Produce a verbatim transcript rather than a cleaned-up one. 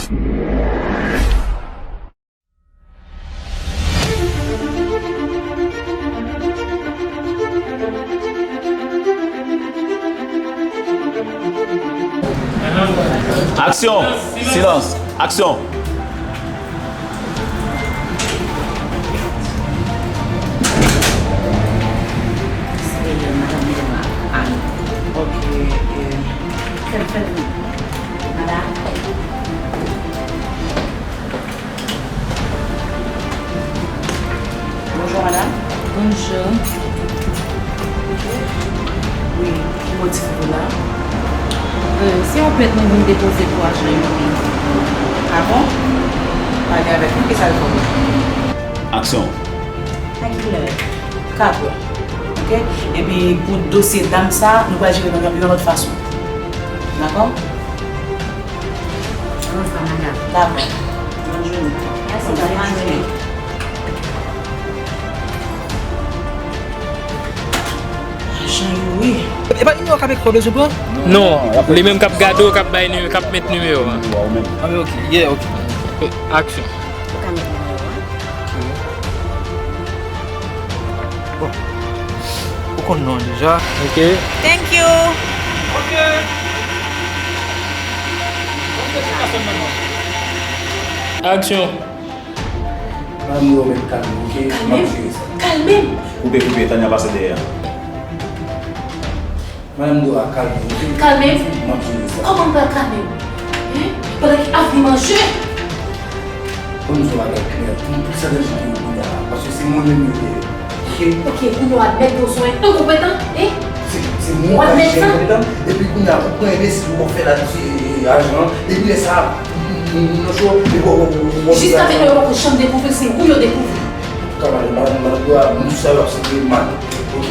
Aksyon! Silans! Aksyon! Ok, eh, fè, fè, madam. Bonjou, madam. Bonjou. Wi, ki motif ou la? Euh, se yon plent mwen vin depoze pou ajan yo, wi. Ah bon? Pale avèk mwen, kisa l fè w? Aksyon. Ak kilè? Kat è. Ok? Epi pou dosye dam sa, nou pral jere l nan yon lòt fason. Dakò? Bonjou, madam. Dakò. Bòn jounen. Mèsi, bòn jounen. Ajan yo, wi. E pa nimewo k ap ekri w bezwen pran? Non, li menm k ap gade w, k ap bay nimewo, k ap met nimewo a. Ah, men ok. Yeah, ok. Aksyon. Ou ka met nimewo a. Ok. Bon. Ou konn non an deja. Ok. Thank you. Ok. Aksyon. Madanm Dora, mèt kalme, ok? M ap jere sa. Kalme m? Koupe, koupe, Tanya pase dèyè a. Madanm Dora, kalme w, ok? Kalme m? M ap jere sa. Kòman m pral kalme w? Hein? Pandan ki avni m an je? Ban m di w yon bagay klè, m pi santi jan ke w kounye a la, paske se mwen menm yo te ye. Ok? Ok, kounye a w admèt ke w se yon enkonpetan, hein? Se, se mwen k ap jere enkonpetan, epi kounye a ou pran enbesil ou fè la, e, ajan an, depi lè sa a, m, m, m nan cho, epi w, w, w, w, w, Jiskaske yo poko janm dekouvri l, se ou yo dekouvri. Antouka, madanm, madanm, madanm Dora, nou sa yo ap sanble mal, ok?